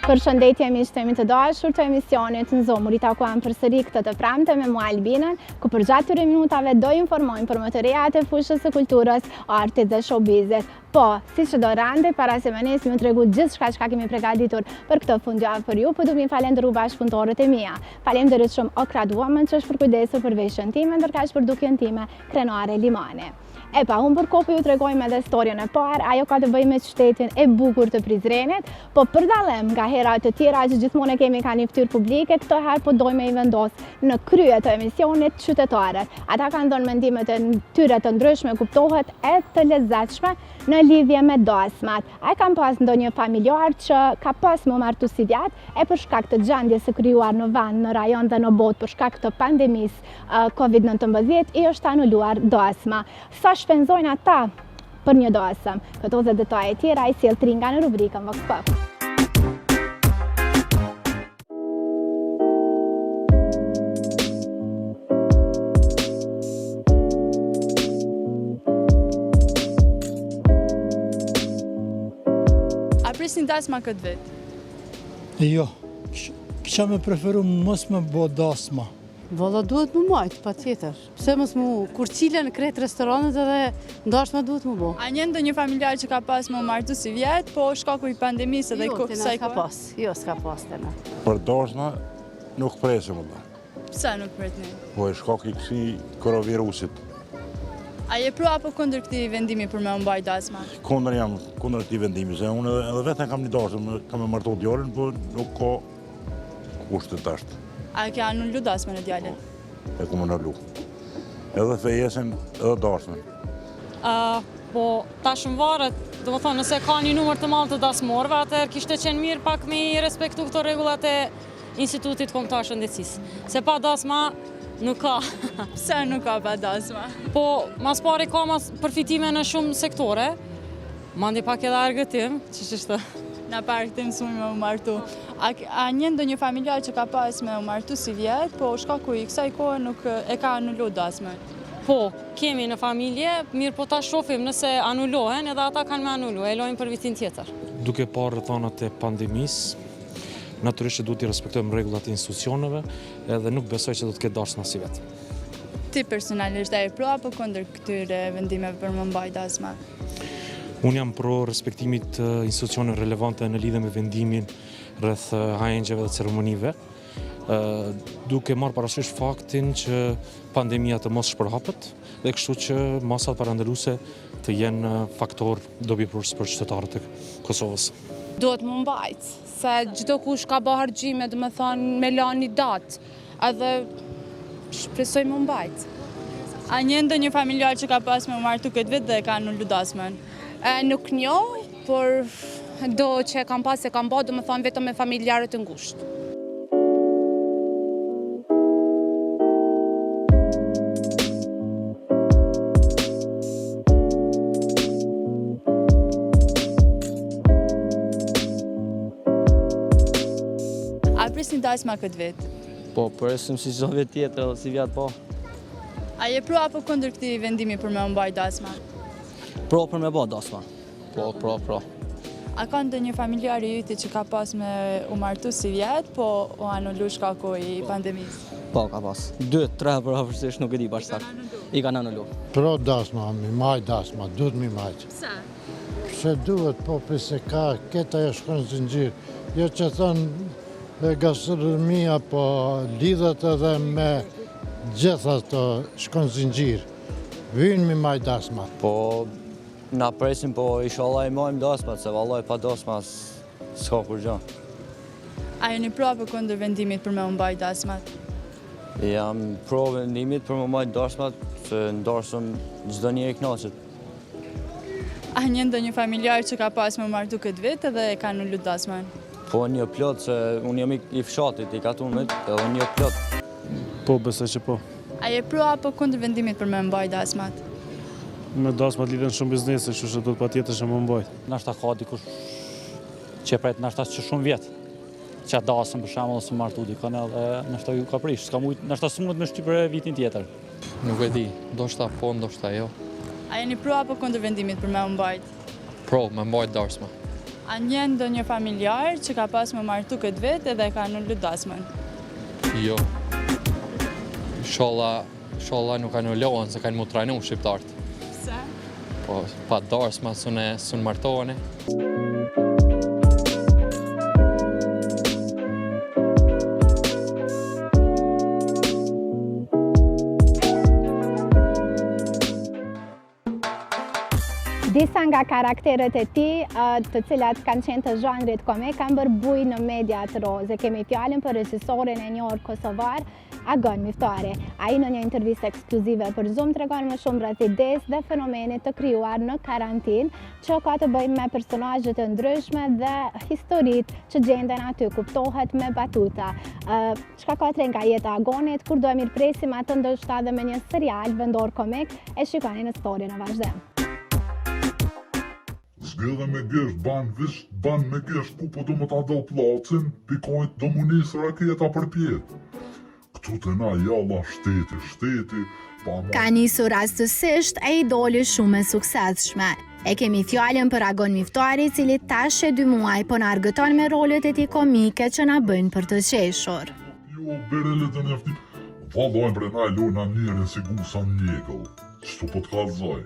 Përshëndetje miq të mi të dashur të emisionit Në Zoom. U ritakuam përsëri këtë të premte me mua Albinën, ku përgjatë këtyre minutave do informojmë për më të rejat e fushës së kulturës, artit dhe showbizit. Po, siç do randi, para se me nis me tregu gjithçka çka kemi pregaditur për këtë fundjavë për ju, po du mi falenderu bashkëpunëtorët e mia. Falemnderit shumë Okrad Woman që është përkujdesur për veshjen time, ndërkaq për dukjen time, Krenare Limani. E pa humbur kohë po ju tregojmë edhe storjen e parë, ajo ka të bëjë me qytetin e bukur të Prizrenit, po për dallim nga hera të tjera që gjithmonë e kemi ka një fytyrë publike, këtë herë po dojmë me i vendos në krye të emisionit qytetarët. Ata kanë dhënë mendimet e tyre të ndryshme, kuptohet e të lezetshme në lidhje me dasmat. A e kanë pas ndonjë familjar që ka pas me u martu sivjet, e për shkak të gjendjes së krijuar në vend, në rajon dhe në botë për shkak të pandemisë COVID-19 i është anuluar dasma. Sa shpenzojnë ata për një dasëm? Këto dhe detaje tjera i sjell Tringa në rubrikën Vox Pop. A prisni dasma këtë vit? Jo, kisha me preferu mos me bo dasma. Valla duhet mu majtë, pa tjetër. Pse mos mu, kur çilen krejt restoranet edhe dasma duhet mu bo. A njeh ndonjë familjar që ka pas me u martu sivjet, po shkaku i pandemisë dhe jo, kësaj s'ka pas, jo, s'ka pas te na. Për dasma nuk presim, valla. Pse nuk pritni? Po e shkaku i kësi koronavirusit. A je pro apo kundër këtij vendimi për me u mbajt dasma? Kundër jam, kundër këtij vendimi, se unë edhe vetë kam një dasëm, kam e martu djalin, po nuk ka kushte tasht. A e ke anullu dasmën e djalit? Po, e kom anullu. Edhe fejesën, edhe dasmën. Po, tash më varet, domethonë, nëse ka një numër të madh të dasmorëve, atëherë kishte qenë mirë pak me i respektu këto rregullat e Institutit Kombëtar Shëndetësisë. Se pa dasma nuk ka. Pse nuk ka pa dasma? Po, mas pari ka mas përfitime në shumë sektore, mandej pak edhe argëtim, që që shtë. Na pa argëtim s'muj me u martu. A, a njeh ndonjë familjar që ka pas me u martu sivjet, po shkaku i kësaj kohe nuk e ka anullu dasmën? Po, kemi në familje, mirë po ta shofim nëse anulohen edhe ata kanë me anulu, e lojnë për vitin tjetër. Duke parë rrethanat e pandemisë, natyrisht që duhet t'i respektojmë rregullat e institucioneve, edhe nuk besoj që do të ketë dasma sivjet. Ti personalisht a je pro apo kundër këtyre vendimeve për me mbajt dasma? Unë jam pro respektimit të institucioneve relevante në lidhje me vendimin rreth ahengjeve dhe ceremonive, duke marrë parasysh faktin që pandemia të mos shpërhapet dhe kështu që masat parandaluese të jenë faktor dobiprurës për qytetarët e Kosovës. Duhet mu mbajt, se çdokush ka ba harxhime, domethonë, me la një datë, edhe shpresoj mu mbajt. A njeh ndonjë familjar që ka pas me u martu këtë vit dhe e ka anullu dasmën? Nuk njoh, por do që e kam pas e kam ba, domethonë vetëm me familjarët e ngushtë. A prisni dasma këtë vit? Po, presim si çdo vit tjetër edhe sivjet po. A je pro apo kundër këtij vendimi për me u mbajt dasma? Pro për me bo dasma. Po, pro, pro. A ka ndonjë familjar i yti që ka pas me u martu sivjet, po u anullu shkaku i pandemisë? Po, ka pas. Dy, tre, përafërsisht nuk e di bash saktë. I kanë anullu. Pro dasma, mi majt dasma, duhet mi majt. Pse? Pse duhet, po se ka, këta e shkon zinxhir. Jo që thonë gastronomia, po lidhet edhe me gjitha të shkon zinxhir. Vynë mi majt dasma. Po, Na presim, po ishalla i majmë dasmat, se vallaj pa dasma s'ka kurgjo. A jeni pro apo kundër vendimit për me u mbajt dasmat? Jam pro vendimit për me u mbajt dasmat, se në dasëm çdo njeri knaqet. A njeh ndonjë familjar që ka pas me u martu këtë vit edhe e ka anullu dasmën? Po njoh plot, se unë jam i fshatit, i katunit, edhe njoh plot. Po, besoj që po. A je pro apo kundër vendimit për me mbajt dasmat? Me dasmat lidhen shumë biznese, kështu që duhet patjetër që me mbajt. Nashta ka dikush që e pret nashta që shumë vjet. Që atë dasëm për shembull ose martu dikon edhe nashta ju ka prish, s'ka mujt, nashta s'mundet me shty për vitin tjetër. Nuk e di, ndoshta po, ndoshta jo. A jeni pro apo kundër vendimit për me u mbajt? Pro, me mbajt dasma. A njeh ndonjë familjar që ka pas me u martu këtë vit edhe e ka anulu dasmën? Jo. Ishalla, ishalla nuk anulohen se kanë mu trajnu shqiptarët. Pse? Po, pa dasma s'un e s'un martohen. Disa nga karakteret e tij, të cilat kanë qenë të zhanrit komik, kanë bërë bujë në mediat roze. Kemi fjalën për regjisorin e njohur kosovar, Agon Miftari. Ai në një intervistë ekskluzive për Zoom tregon më shumë rreth idesë dhe fenomenit të krijuar në karantinë, që ka të bëjë me personazhe të ndryshme dhe historitë që gjenden aty, kuptohet me batuta. Çka ka të re nga jeta e Agonit, kur do e mirëpresim atë ndoshta edhe me një serial vendor komik, e shikoni në story në vazhdim. Zgjedhe me gisht ban vish ban me gisht ku po do me ta do pllacin pikojt do mu nis raketa përpjetë këtu te na jalla shteti shteti pa Ka nisur rastësisht e i doli shumë e suksesshme. E kemi fjalën për Agon Miftari, i cili tash e dy muaj po na argëton me rolet e tij komike që na bëjnë për të qeshur. Jo berele të njafti Vallajn bre na e lojna njerin si gusa n'mjegull Qëtu po të kallzoj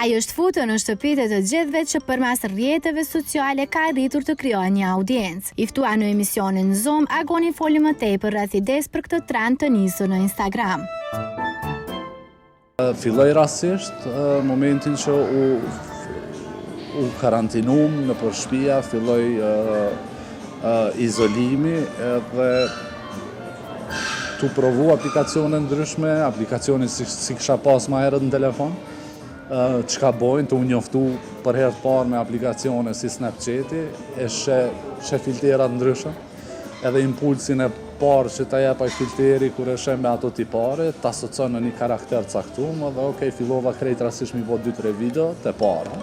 Ai është futur në shtëpitë e të gjithëve që përmes rrjeteve sociale ka arritur të krijojë një audiencë. I ftuar në emisionin Zoom, Agoni foli më tepër rreth idesë për këtë trend të nisur në Instagram. Filloi rastësisht momentin që u u karantinum nëpër shpia, filloi izolimi edhe tu provu aplikacione ndryshme, aplikacione si, s'i kisha pas ma herët në telefon, çka bojnë, tu u njoftu për herë të parë me aplikacione si Snapchati, e sheh, sheh filtera të ndryshëm, edhe impulsin e parë që ta jep ai filteri kur e sheh me ato tipare, të asocon në një karakter të caktum, edhe okej, fillova krejt rastësisht mi bo 2-3 video të para.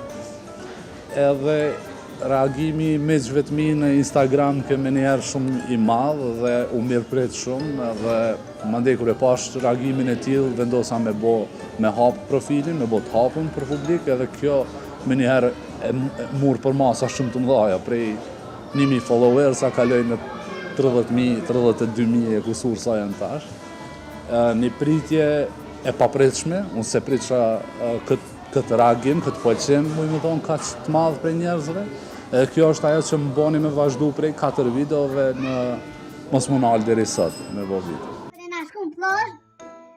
Edhe reagimi i miqve të mi në Instagram ke menjëherë shumë i madh dhe u mirëprit shumë edhe mandej kur e pash reagimin e tillë vendosa me bo me hap profilin, me bo të hapun për publik edhe kjo menjëherë e mur përmasa shumë të mëdhaja prej 1000 followersa kaloi në 30.000, 32.000 e kusur sa janë tash. Një pritje e papritshme, unë s'e pritsha këtë këtë reagim, këtë pëlqim, muj me thonë, kaq të madh prej njerëzve. Edhe kjo është ajo që më boni me vazhdu prej 4 videove në mos m'u nalë deri sot me bo video. Në na shku në plazh,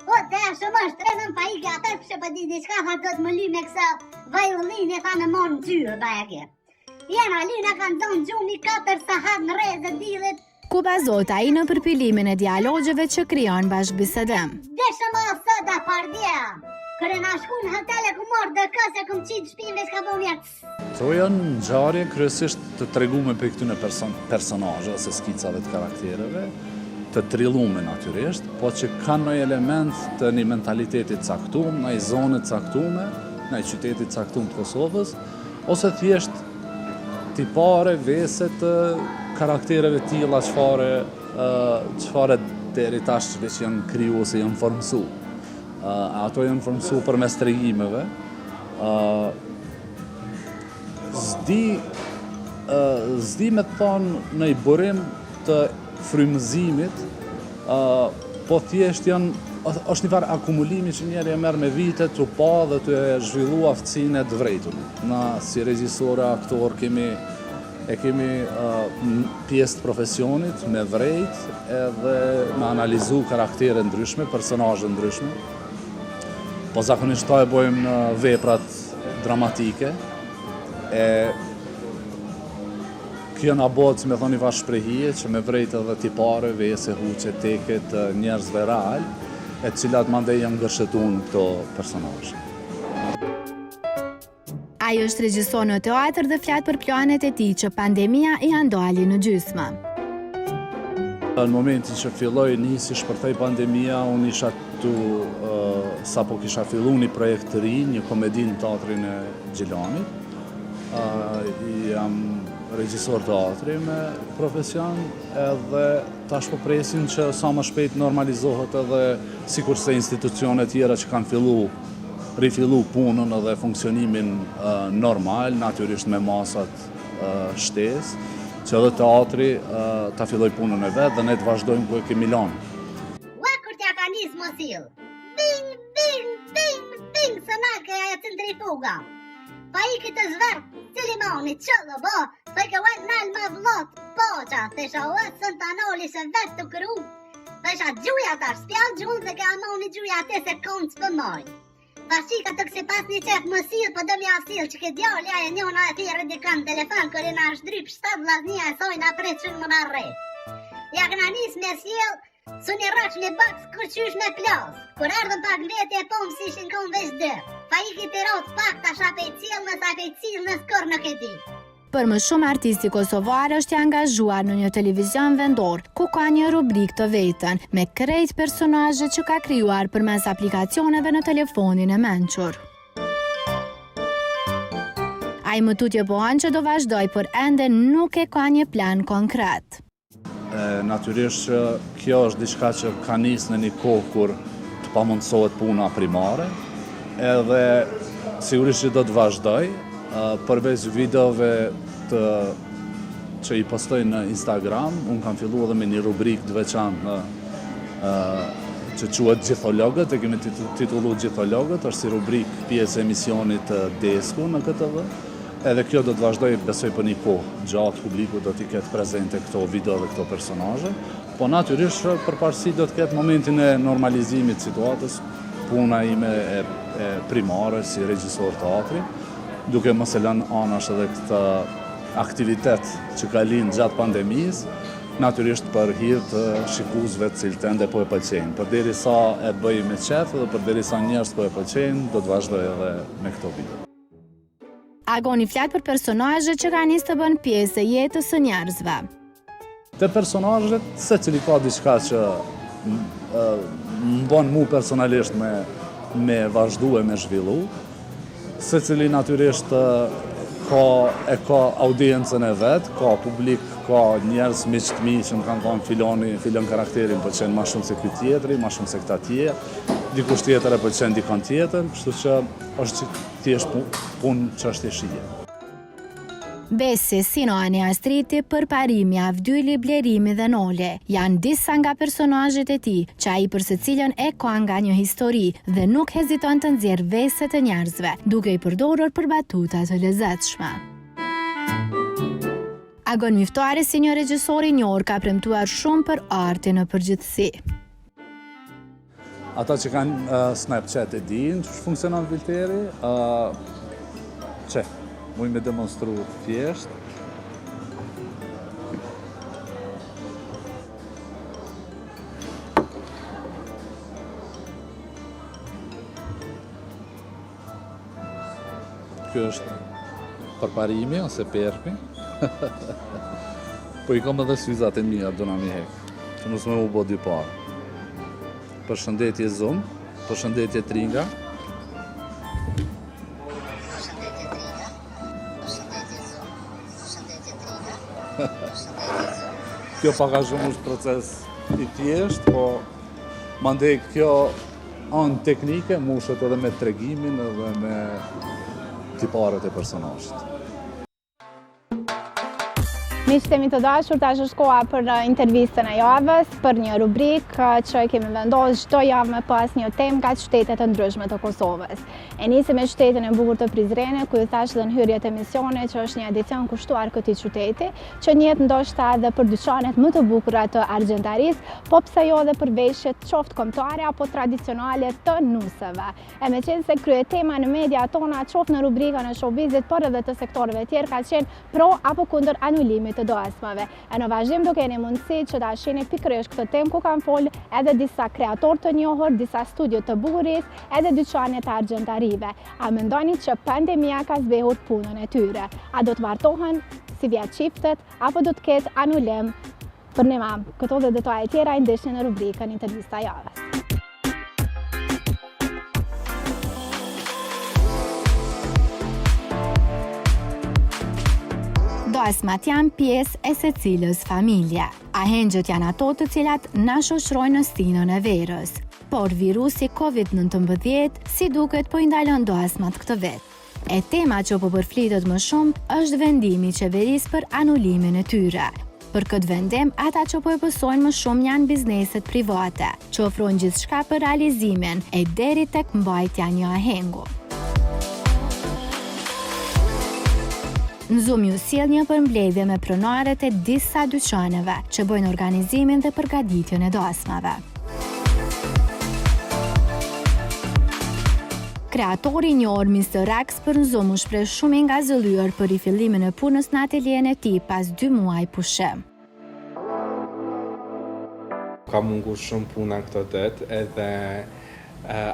o, te shumë është tre nën pa ike, ata kështë pa di diçka, tha do të më ly me kësa vajollinë e tha në morë në qyrë, baja ke. Jena ly, na kanë zonë gjumi 4 sahat në rreze dillit, Ku bazohet ai në përpilimin e dialogjeve që krijon bashkëbisedim. Desha ma sot a pardje, kërë na shku në hotel e ku marrë dërka se kum qitë shpinë veç ka bo mja Këto janë ngjarje kryesisht të tregume prej këtyne person, personazhe ose skicave të karaktereve, të trillume natyrisht, po që kanë një element të një mentaliteti të caktum, një zone të caktume, një qyteti të caktum të Kosovës, ose thjesht tipare, vese të karaktereve tilla çfarë çfarë deri tash veç janë kriju ose janë formësu. Ato janë formësu përmes tregimeve. S'di s'di me të thonë një burim të frymëzimit, po thjesht janë është një farë akumulimi që njeri e merr me vite tu pa dhe tu e zhvillu aftësinë e të vrejtunit. Na si regjisorë, aktorë kemi e kemi pjesë të profesionit me vrejt edhe me analizu karaktere ndryshme, personazhe ndryshme. Po zakonisht ta e bojmë në veprat dramatike e Kjo na bëhet, si me thonë, një farë shprehie që me vrejt edhe tipare, vese, huqe, teke të njerëzve real, e të cilat mandej janë gërshetu në këto personazhe. Ai është regjisor në teatër dhe flet për planet e tij që pandemia ia ndali në gjysmë. Në momentin që filloi nisi shpërthej pandemia, unë isha tu sapo kisha fillu një projekt të ri, një komedi në teatrin e Gjilanit. Jam regjisor teatri me profesion edhe tash po presim që sa më shpejt normalizohet edhe sikurse institucione tjera që kanë fillu rifillu punën edhe funksionimin normal, natyrisht me masat shtesë, që edhe teatri ta filloj punën e vet dhe ne të vazhdojmë ku e kemi lanë. Ua kur t'ja ka nis me sill. Bing, bing, bing, bing, së nalke ajo centrifuga. Pa i këtë zvert, cili mani, qëllë, bo, thojke ua nal ma vlot, po qa, thesha ua sën ta nali se vetë të kru. Thesha gjuja tash, s'pjall gjunë dhe ke amoni gjuja atë se konë s'pë moj. Pa shika të kësi pas një qef më sill, po do m'ja sill, që ke djali ajo njona e thirrë dikan telefon, kër i na shdryp shtat vllaznia e soj na pret që në më na rre. Ja këna nis me sjell, Su një rraq me baks kur qysh me plas Kur erdhëm pak vete e pom si ishin kon veç dy Fa iki të rotë pak ta shapej cilë në sa pej cilë në skorë nuk e di Për më shumë artisti kosovar është i angazhuar në një televizion vendor, ku ka një rubrikë të vetën, me krejt personazhet që ka krijuar përmes aplikacioneve në telefonin e mençur. Ai më tutje pohon që do vazhdojë, por ende nuk e ka një plan konkret. Natyrisht që kjo është diçka që ka nisë në një kohë kur të pamundësohet puna primare, edhe sigurisht që do të vazhdoj, përveç videove të që i postoj në Instagram, unë kam fillu edhe me një rubrikë të veçantë në që quhet Gjithologët, e kemi titullu Gjithologët, është si rubrikë pjesë e emisionit Desku në KTV. Edhe kjo do të vazhdojë besoj për një kohë gjatë, publiku do t'i ketë prezente këto video dhe këto personazhe, po natyrisht që përparësi do të ketë momentin e normalizimit të situatës, puna ime e, e primare si regjisor teatri, duke mos e lënë anash edhe këtë aktivitet që ka lind gjatë pandemisë, natyrisht për hir të shikuesve të cilët ende po e pëlqejnë. Përderisa e bëj me qejf dhe përderisa njerëzit po e pëlqejnë, do të vazhdoj edhe me këto video. Agoni flet për personazhet që kanë nisë të bëhen pjesë e jetës së njerëzve. Te personazhet, secili ka diçka që më bon mu personalisht me, me vazhdu e me zhvillu. Secili natyrisht ka, e ka audiencën e vet, ka publik, ka njerëz miq të mi që më kanë thonë filoni, filon karakteri më pëlqen ma shumë se ky tjetri, ma shumë se këta tjerë, dikush tjetër e pëlqen dikon tjetër, kështu që është Thjesht punë çështje shije. Besi, Sinani, Astriti, Përparimi, Avdyli, Blerimi dhe Noli janë disa nga personazhet e tij, që ai për secilën e ka nga një histori dhe nuk heziton të nxjerrë veset e njerëzve, duke i përdorur për batuta të lezetshme. Agon Miftari si një regjisor i njohur ka premtuar shumë për artin në përgjithësi. Ata që kanë Snapchat e dinë qysh funksionon filteri, që muj me demonstru thjesht. Ky është përparimi ose permi. po i kam edhe syzat e mia, do na mi hek. Që mos me u bo dy parë. Përshëndetje Zoom, përshëndetje Tringa. Përshëndetje Tringa, përshëndetje Zoom, përshëndetje Tringa, përshëndetje Zoom. Kjo pak a shumë është proces i thjeshtë, po mandej kjo Anë teknike mushet edhe me tregimin edhe me tiparet e personazhit. Miqtë e mi të dashur, tash është koha për uh, intervistën e javës, për një rubrikë uh, që e kemi vendosë çdo javë me pas një temë nga qytetet e ndryshme të Kosovës. E nisim me qytetin e bukur të Prizrenit, ku ju thashë dhe në hyrje të emisionit që është një edicion kushtuar këtij qyteti, që njihet ndoshta edhe për dyqanet më të bukura të argjentarisë, po pse jo edhe për veshjet qoftë kombëtare apo tradicionale të nuseve. E meqenëse kryetema në media tona qoftë në rubrikën e showbizit, por edhe të sektorëve tjerë ka qenë pro apo kundër anulimit të dasmave. E në vazhdim do keni mundësi që ta shihni pikërisht këtë temë ku kanë folë edhe disa kreatorë të njohur, disa studio të bukurisë, edhe dyqane të argjentarive. A mendoni që pandemia ka zbehur punën e tyre? A do të martohen sivjet çiftet apo do të ketë anulim për një mamë? Këto dhe detaje tjera i ndiqni në rubrikën Intervista e Javës. Dasmat janë pjesë e secilës familje. Ahengjet janë ato të cilat na shoqërojnë në stinën e verës. Por virusi Covid 19, si duket po i ndalon dasmat këtë vit. E tema që po përflitet më shumë është vendimi i qeverisë për anulimin e tyre. Për këtë vendim, ata që po e pësojnë më shumë janë bizneset private, që ofrojnë gjithçka për realizimin e deri tek mbajtja e një ahengu. Në Zoom ju sjell një përmbledhje me pronarët e disa dyqaneve që bëjnë organizimin dhe përgatitjen e dasmave. Kreatori i njohur Mr. Rex për në Zoom u shpreh shumë i ngazëllyer për rifillimin e punës në atelien e tij pas dy muaj pushim. Ka mungu shumë puna këto ditë edhe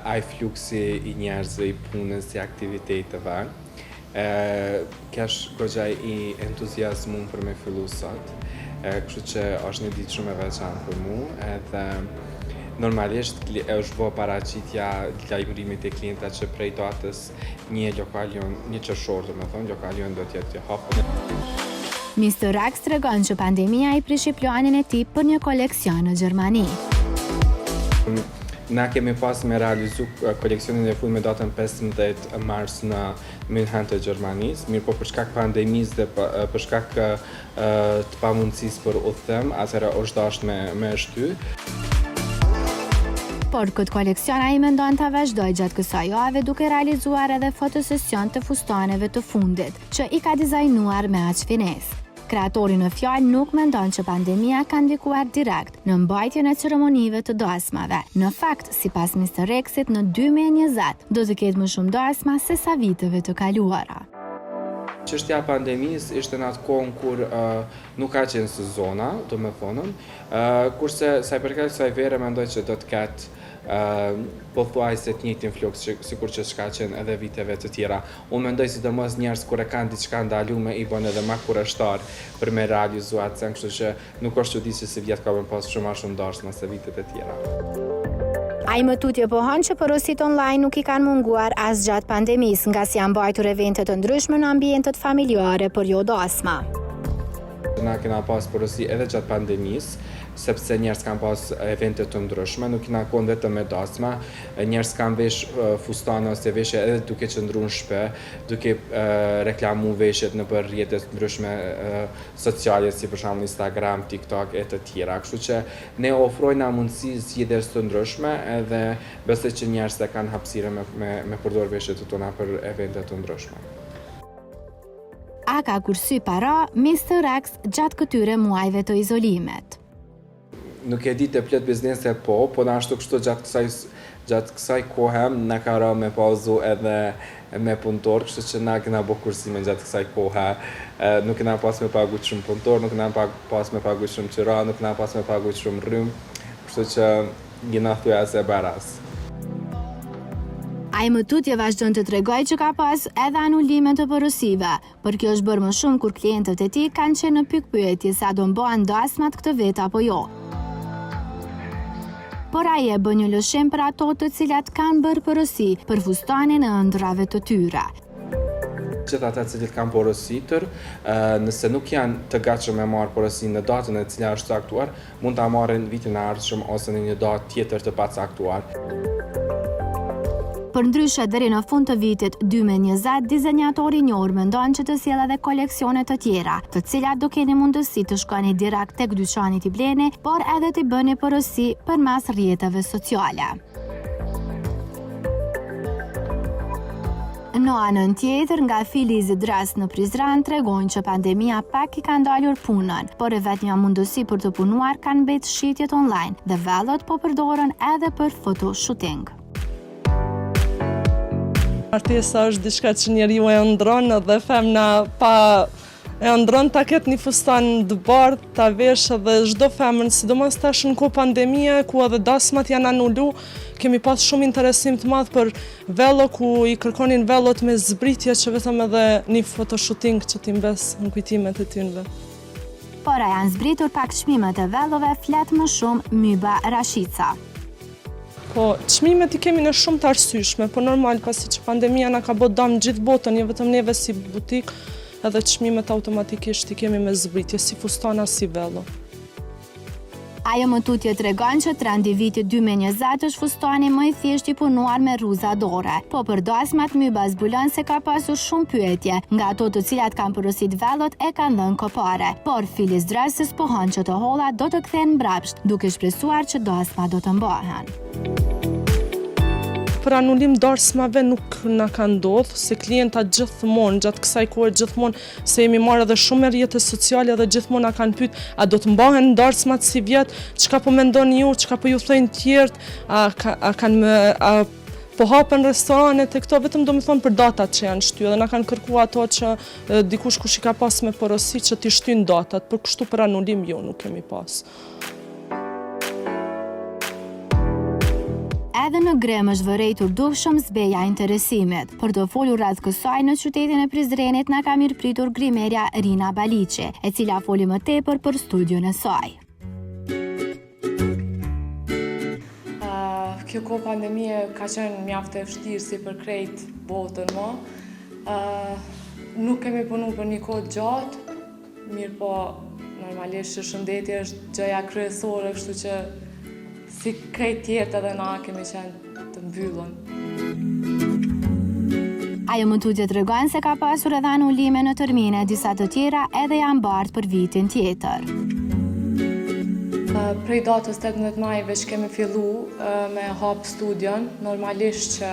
ai fluksi i njerëzve i punës i aktiviteteve. Kesh goxha i entuziazmum për me fillu sot, kështu që është një ditë shumë e veçantë për mu edhe normalisht është bo paraqitja lajmërimit e klienta që prej datës një lokali jonë, një qershor domethonë, lokali jonë do t'jetë i hapur. Mister Rex tregon që pandemia i prishi planin e tij për një koleksion në Gjermani. Na kemi pas me realizu koleksionin e fundit me datën 15 mars në München të Gjermanisë, mirëpo për shkak pandemisë dhe për shkak të pamundësisë për udhëtim, atëherë është dashtë me, me shty. Por këtë koleksion ai mendon ta vazhdojë gjatë kësaj jave duke realizuar edhe fotosesion të fustaneve të fundit, që i ka dizajnuar me aq finesë. Kreatori në fjalë nuk mendon që pandemia ka ndikuar direkt në mbajtjen e ceremonive të dasmave. Në fakt, sipas Mister Rexit, në 2020 do të ketë më shumë dasma se sa viteve të kaluara. Çështja e pandemisë ishte në atë kohën kur nuk ka qenë sezona, domethonë, kurse sa i përket kësaj vere mendoj që do të ketë pothuajse të njëjtin fluks që sikur që çka qenë edhe viteve të tjera. Unë mendoj sidomos njerëz kur e kanë diçka ndalume i bën edhe ma kureshtar për me realizu atë sen, kështu që nuk është çudi që sivjet ka me pas shumë ma shumë dasma se vitet e tjera. Ai më tutje pohon që porositë online nuk i kanë munguar as gjatë pandemisë, ngase janë mbajtur evente të ndryshme në ambientet familjare, por jo dasma. Na kena pas porosi edhe gjatë pandemisë, sepse njerëz kanë pas evente të ndryshme, nuk kena konë vetëm me dasma, njerëz kanë vesh fustane ose veshje edhe duke qëndru në shpi, duke reklamu veshjet nëpër rrjete të ndryshme sociale, si për shembull Instagram, TikTok e të tjera. Kështu që ne ofrojna mundësi zgjidhjes të ndryshme edhe besoj që njerëzit e kanë hapësirën me, me, me përdor veshjet tona për evente të ndryshme. A ka kursy para Mister Rex gjatë këtyre muajve të izolimit? Nuk e di te plot biznese po, po na ashtu kështu gjatë kësaj gjatë kësaj kohe na ka ra me pauzu edhe me punëtor, kështu që na kena bo kursime gjatë kësaj kohe. Nuk kena pas me pagu shumë punëtor, nuk kena pas me pagu shumë qira, nuk kena pas me pagu shumë rrymë, kështu që Jena thujase baras. Ai më tutje vazhdon të tregojë që ka pas edhe anulime të porosive, por kjo është bërë më shumë kur klientët e tij kanë qenë në pikëpyetje se a do mbahen dasmat këtë vit apo jo. Por ai e bën një lëshim për ato të cilat kanë bërë porosi për fustanin e ëndrrave të tyre. Gjithë ata të cilët kanë porositur, nëse nuk janë të gatshëm me marrë porosinë në datën e cila është caktuar, mund ta marrin vitin e ardhshëm ose në një datë tjetër të pacaktuar. Përndryshe, deri në fund të vitit 2020, dizenjatori i njohur mendon që të sjellë edhe koleksione të tjera, të cilat do keni mundësi të shkoni direkt tek dyqani t'i bleni, por edhe t'i bëni porosi përmes rrjeteve sociale. Në anën tjetër, nga Filiz Dress në Prizren tregojnë që pandemia pak i ka ndalur punën, por e vetmja mundësi për të punuar kanë mbetë shitjet online dhe vellot po përdoren edhe për photo shooting. Martesa është diçka që njeriu e ëndrron dhe femna pa E ëndrron ta ketë një fustan të bardhë, ta veshë dhe çdo femër, sidomos tash në kohë pandemie, ku edhe dasmat janë anulu, kemi pas shumë interesim të madh për vello, ku i kërkonin vellot me zbritje që vetëm edhe një photoshooting që t'i mbes në kujtimet e tynve. Por a janë zbritur pak çmimet e vellove flet më shumë Myba Rashica. Po, çmimet i kemi në shumë të arsyeshme, po normal, pasi që pandemia na ka bo dam gjithë botën, jo vetëm neve si butik, edhe çmimet automatikisht i kemi me zbritje, si fustana, si vello. Ajo më tutje tregon që trendi i vitit 2020 është fustani më i thjeshtë i punuar me rruza dore. Po për dasmat Myba zbulon se ka pasur shumë pyetje, nga ato të cilat kanë porosit vellot e kanë dhënë kopare. Por Filiz Dresses pohon që të hollat do të kthehen mbrapsht, duke shpresuar që dasmat do të mbahen. Për anulim darsmave nuk na ka ndodhë, se klientat gjithmonë, gjatë kësaj kohe gjithmonë, se jemi marrë edhe shumë me rrjete sociale dhe gjithmonë na kanë pyet, a do të mbahen darsmat sivjet, çka po mendoni ju, çka po ju thojnë tjerët, a, ka, a kanë me, a po hapen restoranet e këto, vetëm domethonë për datat që janë shty, edhe na kanë kërku ato që dikush kush i ka pas me porosi që t'i shtyn datat, por kështu për anulim jo nuk kemi pas. Edhe në grim është vërejtur dukshëm zbehja e interesimit. Për të folur rreth kësaj në qytetin e Prizrenit na ka mirëpritur grimerja Rina Baliqi, e cila foli më tepër për studion e saj. Kjo kohë pandemie ka qenë mjaft e vështirë si për krejt botën mo. Nuk kemi punu për një kohë gjatë, Mirëpo, normalisht që shëndeti është gjëja kryesore, kështu që si krejt tjerët edhe na kemi qenë të mbyllun. Ajo më tutje tregon se ka pasur edhe anulime në termine, disa të tjera edhe janë bartë për vitin tjetër. Prej datës 18 maj veç kemi fillu me hap studion, normalisht që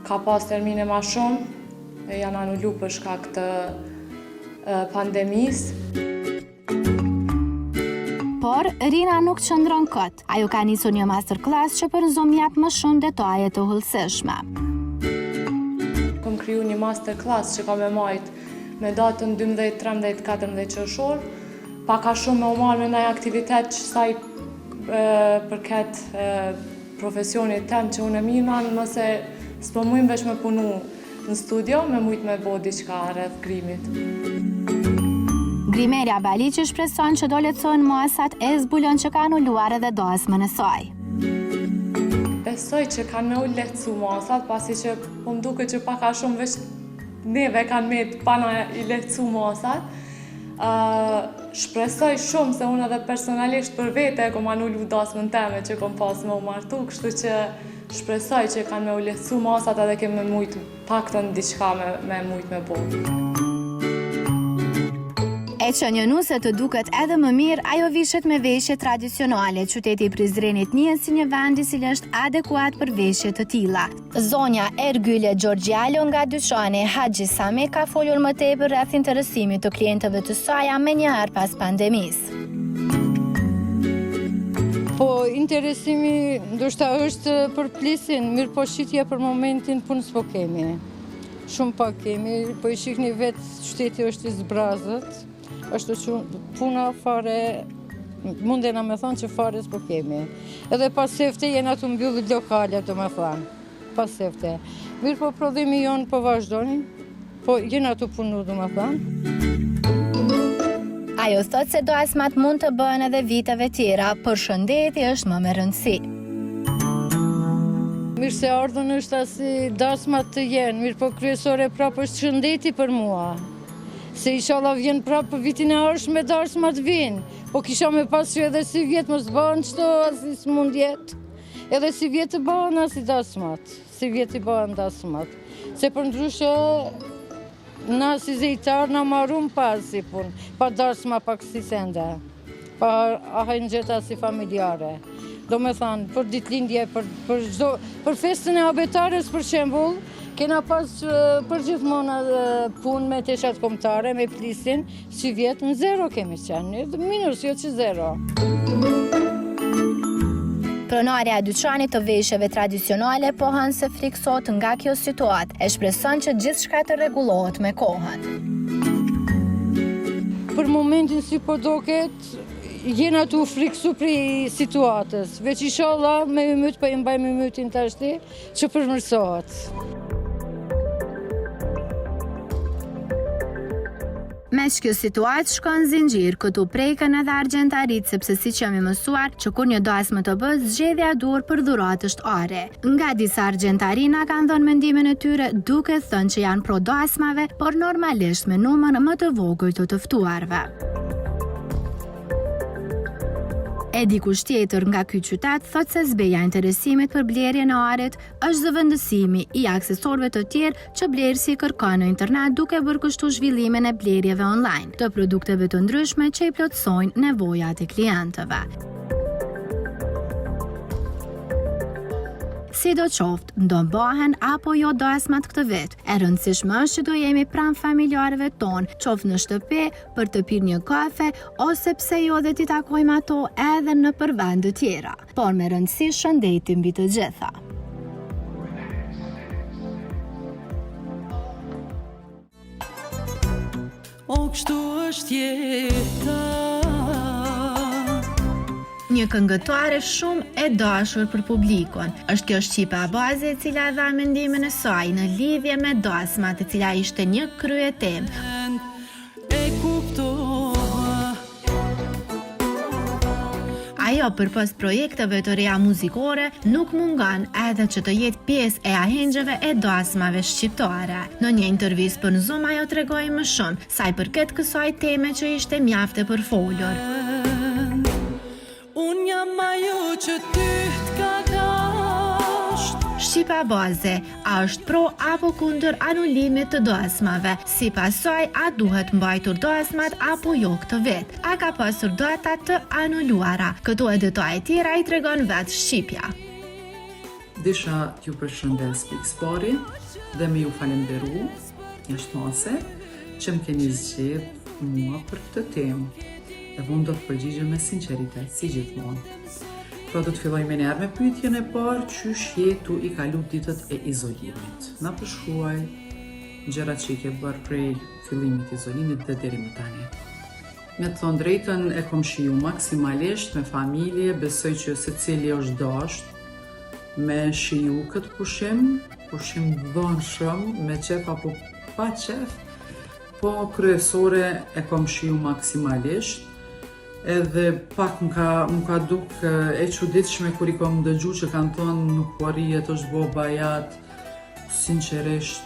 ka pas termine ma shumë, e janë anulu për shkak të pandemisë. Por, Rina nuk qëndron kot. Ajo ka nisur një masterclass që për Zoom jep më shumë detaje të hollësishme. Kom kriju një masterclass që ka me majt me datën 12, 13, 14 qershor. Pak a shumë me u marrë me naj aktivitet që sa i përket profesionit tem që unë e mirrna, nëse s'po mujmë veç me punu në studio, me mujtë me bo diçka rreth grimit. Grimerja Baliqi shpreson që do lehtësohen masat e zbulon që ka anuluar edhe dasmën e saj. Besoj që kanë me u lehtësu masat, pasi që po më duket që pak a shumë veç neve kanë met pa na i lehtësu masat. Shpresoj shumë se unë edhe personalisht për vete e kom anulu dasmën teme që kom pas me u martu, kështu që shpresoj që kanë me u lehtësu masat edhe kemi me mujtë paktën diçka me, me mujtë me bo. E që një nuse të duket edhe më mirë, ajo vishet me veshje tradicionale. Qyteti i Prizrenit njihet si një vend i cili është adekuat për veshje të tilla. Zonja Ergyle Gjorgjialo nga dyqani Haxhi Sami ka folur më tepër rreth interesimit të klientëve të saja menjëherë pas pandemisë. Po, interesimi ndoshta është për plisin, mirëpo shitja për momentin punë s'po kemi. Shumë pak kemi, po i shihni vetë qyteti është i zbrazët. Ashtu që puna fare, mundena me thonë që fare s'po kemi. Edhe pas sefte jena tu mbyllë lokale, do me thonë. Pas sefte. Mirëpo prodhimi jonë po vazhdon, po jena tu punu, do me thonë. Ajo thotë se dasmat mund të bëhen edhe viteve tjera, por shëndeti është më me rëndësi. Mirëseardhun është asi dasmat të jenë, mirëpo kryesore prapë është shëndeti për mua. Se ishalla vjen prapë vitin e ardhshëm me darsmat vijnë. Po kisha me pas që edhe sivjet mos bëhen qëto asi smundjet. Edhe sivjet të bëhen asi dasmat. Sivjet i bëhen dasmat. Se përndryshe na si zejtar na marum pa asi punë. Pa darsma pa kësi sende. Pa ahengjet asi familjare. Do me thanë, për ditlindje, për, për, çdo, për festën e abetares, për shembull, kena pas për gjithmonë punë me teshat kombëtare, me plisin, sivjet në zero kemi qenë, minus, jo që zero. Pronarja e dyqanit të veshjeve tradicionale pohon se frikësohet nga kjo situatë e shpreson që gjithçka të rregullohet me kohën. Për momentin si po doket, jena tu frikësu prej situatës. Veç ishalla me ymyt, po e mbajmë ymytin tashti, që përmirësohet. Meqë kjo situatë shkon zinxhir, këtu preken edhe argjentaritë sepse siç jemi mësuar që kur një dasmë të bëhet, zgjedhja e duhur për dhuratë është ari. Nga disa argjentari na kanë dhënë mendimin e tyre duke thënë që janë pro dasmave, por normalisht me numër më të vogël të të ftuarve. E dikush tjetër nga ky qytet thotë se zbehja e interesimit për blerjen e arit është zëvendësimi i aksesorëve të tjerë që blerësi kërkon në internet duke bërë kështu zhvillimin e blerjeve online të produkteve të ndryshme që i plotësojnë nevojat e klientëve. Sidoqoftë, do mbahen apo jo dasmat këtë vit, e rëndësishme është që do jemi pranë familjarëve tonë, qoftë në shtëpi, për të pirë një kafe, ose pse jo dhe t'i takojmë ato edhe nëpër vende tjera, por me rëndësi shëndeti mbi të gjitha. O kështu është jeta Një këngëtare shumë e dashur për publikun. Është kjo Shqipe Abazi e cila dha mendimin e saj në lidhje me dasmat e cila ishte një kryetemë. E kuptova. Ajo përpos projekteve të reja muzikore, nuk mungon edhe që të jetë pjesë e ahengjeve e dasmave shqiptare. Në një intervistë për N'Zoom ajo tregoi më shumë sa i përket kësaj teme që ishte mjaft e përfolur. Unë jam ajo që ty t'ka dasht. Shqipe Abazi, a është pro apo kundër anulimit të dasmave? Sipas saj, a duhet mbajtur dasmat apo jo këtë vit? A ka pasur data të anuluara? Këto e detaje tjera i tregon vetë Shqipja. Desha t'ju përshëndes pikësëpari dhe me ju falenderu jashtë mase që më keni zgjedh mua për këtë temë. Edhe unë do të përgjigjem me sinqeritet, si gjithmonë. Pra do të filloj menjëherë me pyetjen e parë, qysh je tu i kalu ditët e izolimit? Na përshkruaj gjërat që i ke bërë prej fillimit të izolimit dhe deri më tani. Me të thonë drejtën e kom shiju maksimalisht me familje, besoj që secili është dasht me shiju këtë pushim, pushim dhunshëm, me qef apo pa qef, Po kryesore e kom shiju maksimalisht, edhe pak më ka, më ka duk e çuditshme kur i kom dëgju që kanë thonë nuk po rrihet është bo bajat, sinqerisht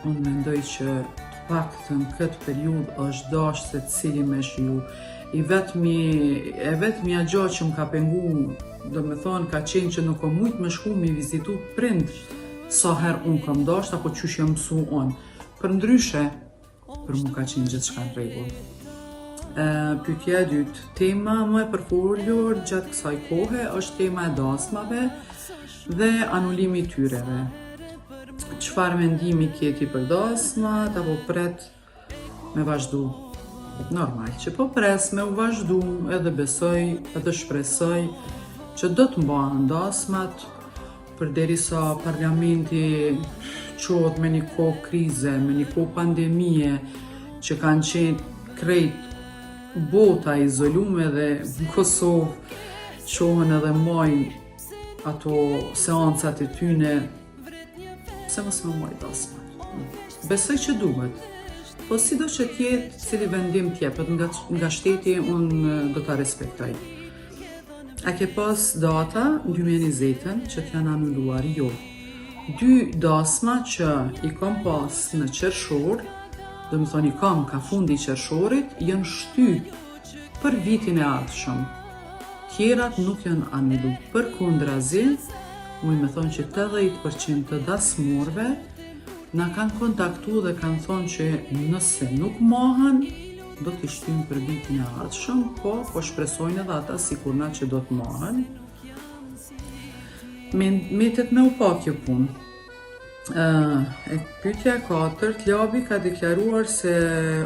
unë mendoj që të paktën këtë periudhë është dashtë secili me shiju. I vetmi, e vetmja gjo që më ka pengu, domethonë, ka qenë që nuk kom mujtë me shku me vizitu prind sa herë unë kom dashtë, apo qysh jam mësu unë. Përndryshe, për mu ka qenë gjithçka në rregull. Pyetja e dytë, tema më e përfolur gjatë kësaj kohe është tema e dasmave dhe anulimi i tyreve. Çfarë mendimi ke ti për dasmat apo pret me vazhdu? Normal që po pres me u vazhdu edhe besoj edhe shpresoj që do të mbahen dasmat Përderisa parlamenti çohet me një kohë krize, me një kohë pandemie, që kanë qenë krejt bota e izolume dhe në Kosovë çohen edhe majnë ato seancat e tyne, pse mos me majt dasma? Besoj që duhet. Po sido që t'jetë, cili vendim t'jepet nga, nga shteti, unë do ta respektoj. A ke pas data në 2020-ën që të janë anuluar? Jo. Dy dasma që i kom pas në qershor, domethonë i kom ka fundi i qershorit, janë shty për vitin e ardhshëm. Tjerat nuk janë anulu. Përkundrazi, muj me thonë që 80% të dasmorve na kanë kontaktu dhe kanë thonë që nëse nuk mahen, do t'i shtyjmë për vitin e ardhshëm, po po shpresojnë edhe ata sikur na që do të mahen. Metet me u pa kjo punë. E pyetja e katërt, Labi ka deklaruar se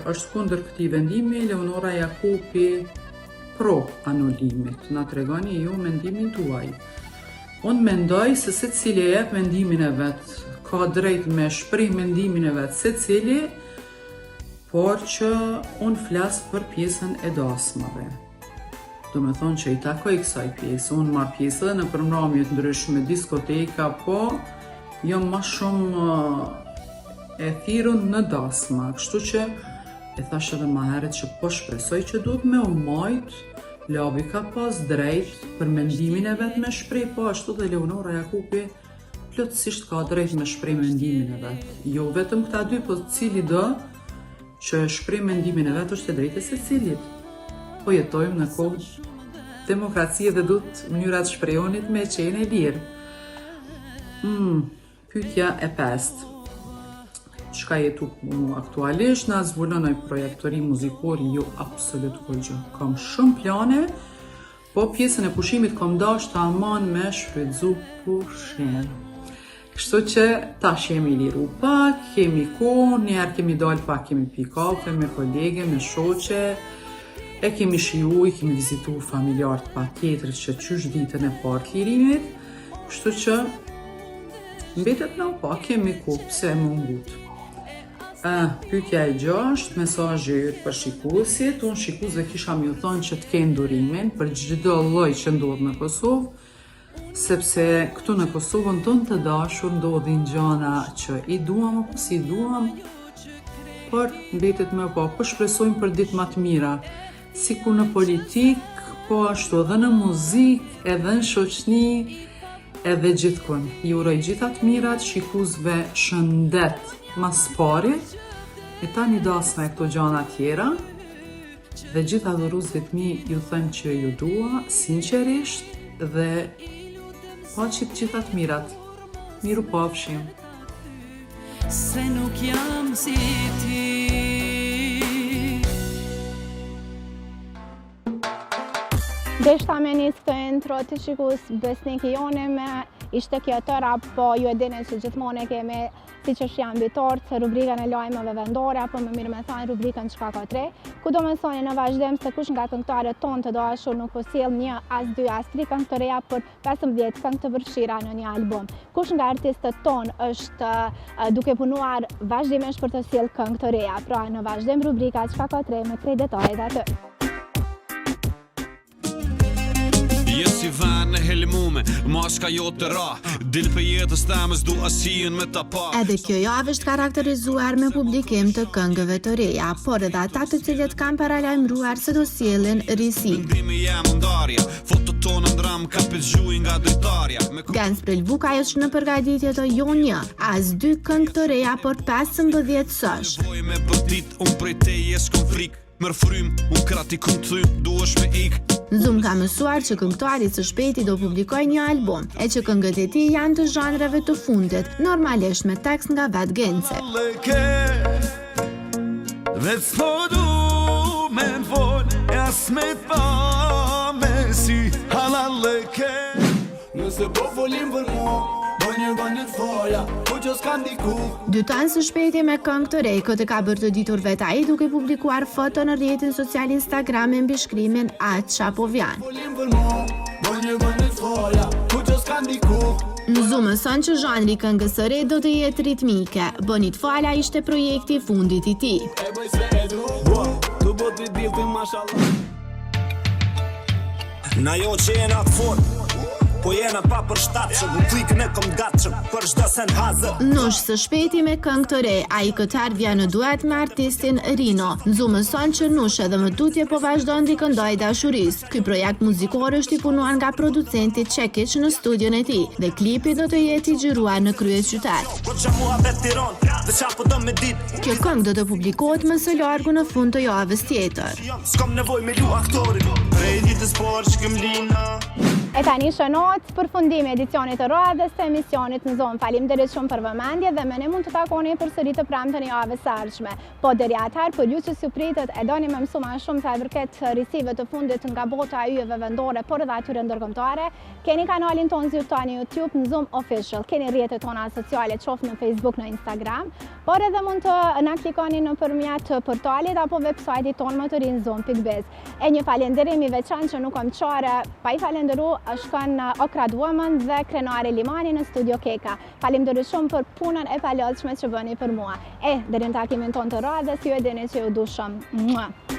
është kundër këtij vendimi, Leonora Jakupi pro anulimit. Na tregoni ju mendimin tuaj. Unë mendoj se secili e jep mendimin e vet, ka drejt me shpreh mendimin e vet secili, Por që unë flas për pjesën e dasmave. Domethonë që i takoj kësaj pjesë, unë marr pjesë edhe nëpër mramje të ndryshme, diskoteka, po jam ma shumë e thirrun në dasma, kështu që e thash edhe ma herët që po shpresoj që duhet me u majt, Labi ka pas drejt për mendimin e vet me shpreh, po ashtu dhe Leonora Jakupi plotësisht ka drejt me shpreh mendimin e vet. Jo vetëm këta dy, po cilido që shpreh mendimin e vet është e drejtë e secilit. Po jetojmë në kohë është demokraci dhe duhet mënyra të shprehunit me qenë e lirë. Mm, pyetja e pestë. Çka je tu punu aktualisht, na zbulo naj projekt të ri muzikor, jo absolut kurgjë. Kam shumë plane, Po pjesën e pushimit kom dasht taman me shfrytzu pushim. Kështu që tash jemi liru pak, kemi kohë, njëherë kemi dalë pak, kemi pi kafe me kolege, me shoqe, e kemi shiju, i kemi vizitu familjarët patjetër që qysh ditën e parë të lirimit, kështu që mbetet me u pa, kemi kohë, pse me u ngut. Ah, pyetja e gjashtë, mesazhi yt për shikuesit, unë shikuesve kisha me ju thonë që të kenë durimin për çdo lloj që ndodh në Kosovë, sepse këtu në Kosovën tonë të dashur ndodhin gjana që i duam apo s'i duam, por mbetet me pa, po shpresojmë për ditë ma të mira, sikur në politikë, po ashtu edhe në muzikë, edhe në shoqni, edhe gjithkun. Ju uroj gjitha të mirat, shikuesve shëndet ma s'pari, e tani dasma e këto gjana tjera, dhe gjithë adhuruesve të mi ju them që ju dua, sinqerisht, dhe paçi të gjitha të mirat. Mirupafshim. Se nuk jam si ti Deshta me nis këtë intro të shikues besnik i joni me ishte kjo e tëra, po ju e dini që gjithmonë e kemi si qershia mbi tortë, rubrikën e lajmeve vendore, apo më mirë me thanë rubrikën Çka ka t're, ku do mësoni në vazhdim se kush nga këngëtarët tonë të dashur nuk po sjell një, as dy, as tri këngë të reja por 15 këngë të përfshira në një album. Kush nga artistët tonë është duke punuar vazhdimisht për të sjellë këngë të reja. Pra në vazhdim rubrika Çka ka t're me krejt detajet aty. Je si ven e helmume, maska jote ra Dil prej jetës teme s'du as hijen me ta pa Edhe kjo javë është karakterizuar me publikim të këngëve të reja, por edhe ata të cilët kanë paralajmëruar se do sjellin risi. Mendimi jem ndarja Fotot tona ndram kapit gjuj nga dritarja Genc Prelvukaj është në përgatitje të jo një, as dy këngë të reja, por 15 sosh. Nevojë me bërtit, unë prej teje s'kom frikë Merr frymë, unë krati kum t'thym, duhesh me ik Nxum ka mësuar që këngëtari së shpejti do publikojë një album, e që këngët e tij janë të zhanreve të fundit, normalisht me tekst nga vetë Genci. Veç s'po du me fol E as me t'pa me sy Hallallëke Nëse po folim për mu Bëj një bëj të folja Po që s'ka ndiku Dytan së shpejti me këngë të re, këtë e ka bërë të ditur vetë ai duke publikuar foto në rrjetin social Instagram me mbishkrimin A qa po vjen. Folim për mu Bëj një bëj të folja Po që s'ka ndiku Nxu mëson që zhanri i këngës së re do të jetë ritmike. Bëni t'fala ishte projekti i fundit i tij. E bëj se e du Tu bo ti dil ti mashallah Na jo që jena të fort Po jena pa përshtatshëm Në klikën e kom gatshëm Për çdo sen hazër Nush së shpejti me këngë të re, ai këtë herë vjen në duet me artistin Rino. Nxu mëson që Nush edhe më tutje po vazhdon t'i këndojë dashurisë. Ky projekt muzikor është i punuar nga producenti Çekiç në studion e tij dhe klipi do të jetë i xhiruar në kryeqytet. Kjo këngë do të publikohet më së largu në fund të javës tjetër. E tani shënohet përfundimi i edicionit të radhës të emisionit në zonë. Faleminderit shumë për vëmendje dhe me ne mund të takoni përsëri të premten e javës së ardhshme. Po deri atëherë për ju që s'ju pritet e doni me mësu ma shumë sa i përket risive të fundit nga bota e yjeve vendore, por edhe atyre ndërkombëtare, keni kanalin tonë zyrtar në YouTube në Zoom Official, keni rrjetet tona sociale qoftë në Facebook, në Instagram, por edhe mund të na klikoni nëpërmjet portalit apo website-it tonë më të ri në zoom.biz. E një falenderim i veçantë që nuk kam qare pa i falenderu shkon Okrad Woman dhe Krenare Limani në Studio Keka. Faleminderit shumë për punën e palodhshme që bëni për mua. E, deri në takimin tonë të radhës, ju e dini që ju du shumë. Mua!